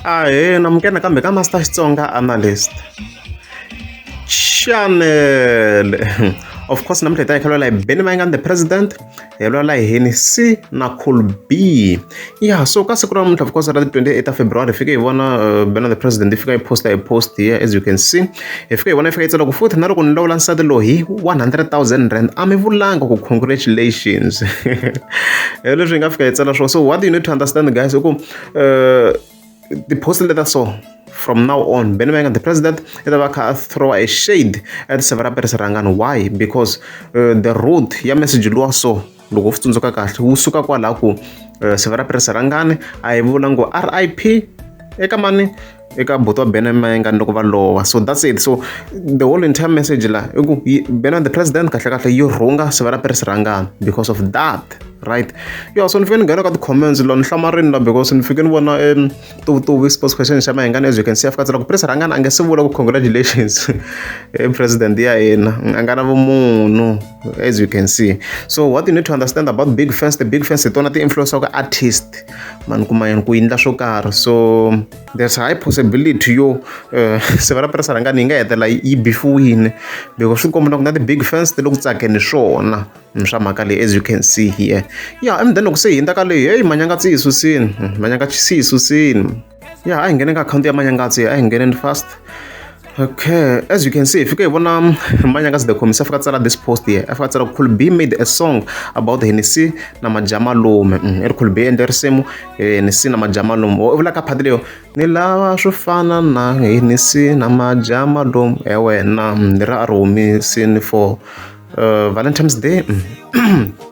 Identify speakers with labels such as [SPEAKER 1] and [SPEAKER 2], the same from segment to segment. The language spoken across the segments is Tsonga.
[SPEAKER 1] Ahee namukela nakambe ka Master Xitsonga Analyst Channel. Of course namuntlha hi ta hi kha lwela hi Benny Mayengani the president, hi lwela hi Hennessy na Cool B. Yeah, so ka siku ra namuntlha of course ra ti 28 ta February hi fike hi vona Benny the president yi fika yi posta hi post here as you can see. Hi fike hi vona yi fika yi tsala ku futhi na loko ni lawula nsati loyi hi 100,000 rand a mi vulanga ku congratulations. Hi leswi hi nga fika hi tsala swona. So what you need to understand guys i ku ti-post leta so from now on Benny Mayengani the president i ta va kha a throw a shade at Severa Paris Rhangani. Why? Because the root ya message luwa so loko u swi tsundzuka kahle wu suka kwalaho ku Severa Paris Rhangani a yi vula ngo RIP eka mani eka buti wa Benny Mayengani loko va lova. So that's it. So the whole entire message la i ku Benny the president kahle kahle yi rhunga Severa Paris Rhangani because of that. Right. Yeah, so ni fike ni nghena ka ti-comments la ni hlamarini la because ni fike ni vona tuvutuvu sports question xa Mayengani as you can see a fika tsala ku Prince Rhangani a nga se vula ku congratulations president ya hina a nga na vumunhu as you can see. So what you need to understand about big fans, the big fans hi tona ti-influence ka artist mani kuma yini ku endla swo karhi. So there's a high possibility yo Severa Prince Rhangani yi nga hetelela yi bifiwile because swi komba na ku na ti-big fans ti le ku tsakeni swona swa mhaka leyi as you can see here. Yeah, and then loko se hi hundza ka leyi hey Manyangatsi yi susini, Manyangatsi yi susini. Yeah, a hi ngheni ka akhawunti ya Manyangatsi, a hi ngheneni fast. Okay, as you can see, hi fike hi vona Manyangatsi the Commissar a fika tsala this post here. A fika tsala Cool B made a song about Hennessy na Majamalume. I ri Cool B endle risimu Hennessy na Majamalume. U vula ka part leyo ni lava swo fana na Hennessy na Majamalume ya wena ni ra a ri humisini for Valentine's Day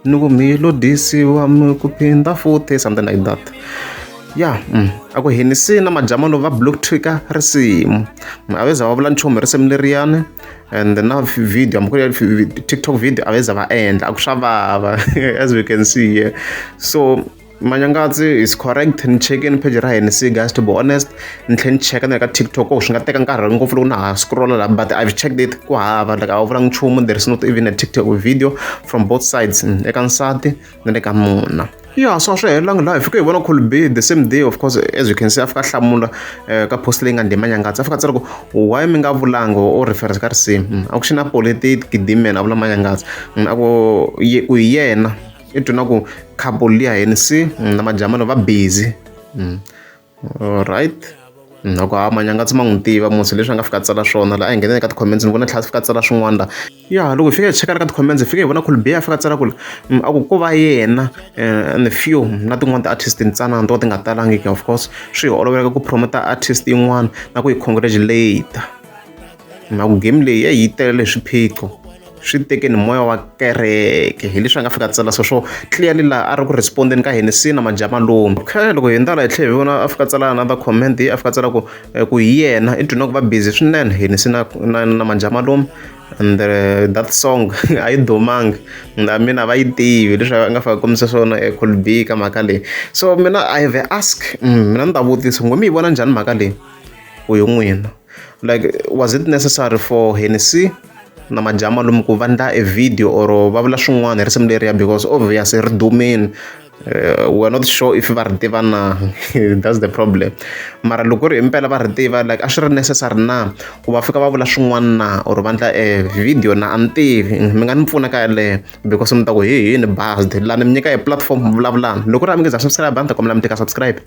[SPEAKER 1] ni ku mi lo dyisiwa mi ku phinda futhi something like that. Yeah, a ku Hennessy na Majamalume va blue tick-a risimu a ve za va vula nchumu hi risimu leriyani and na video hambi ku ri TikTok video a ve za va endla a ku swa vava as we can see here. So Manyangatsi is correct ni chekini page ra Hennessy guys to be honest ni tlhela ni cheka na le ka TikTok swi nga teka nkarhi ngopfu loko na ha scrolla la but I've checked it ku hava like a wu vulanga nchumu there is not even a TikTok video from both sides eka nsati na le ka muna. Yeah, so a swi helelanga laha hi fike hi vona Cool B the same day of course as you can see a fika hlamula ka post leyi nga ndzi Manyangatsi a fika tsala ku why mi nga vulanga o reference ka risimu a ku xi na politiki demon a vula Manyangatsi a ku ku hi yena i twi na ku couple liya Hennessy na Majamani va busy. Alright a ku ha Manyangatsi ma n'wi tiva musi leswi a nga fika tsala swona la a hi ngheneni ka ti-comments ni vona tlhela a fika tsala swin'wana la. Ya loko hi fika hi cheka ka ti-comments hi fike hi vona Cool B a fika tsala ku a ku ko va yena and few na tin'wani ti-artist ntsanana to ka ti nga talangiki of course swi hi olovela ku promote artist yin'wana na ku yi congratulate. Na ku game leyi yi tele swiphiqo swi tekeni moya wa kereke hi leswi a nga fika tsala so swo clearly laha a ri ku respondeni ka Hennessy na Majamalume. Okay loko hi hundza la hi tlhela hi vona a fika tsala another comment a fika tsala ku ku hi yena i twi na ku va busy swinene Hennessy na na na Majamalume and that song a yi dumangi I mean a va yi tivi leswi a nga fika kombisa swona Cool B ka mhaka leyi. So mina I have a ask mina ni ta vutisa ngo mi yi vona njhani mhaka leyi ku hi n'wina like was it necessary for Hennessy na Majamalume ku va endla a video or va vula swin'wana hi risimu leriya because obvious ri dumile we are not sure if va ri tiva na that's the problem mara loko ku ri himpela va ri tiva like a swi ri necessary na ku va fika va vula swin'wana na or va endla a video na a ni tivi mi nga ni pfuna ka yaleyo because mi ta ku hi ni buzzed la ni mi nyika hi platform vulavulani loko ri a mi nge za subscribe a ni ta kombela mi tika subscribe.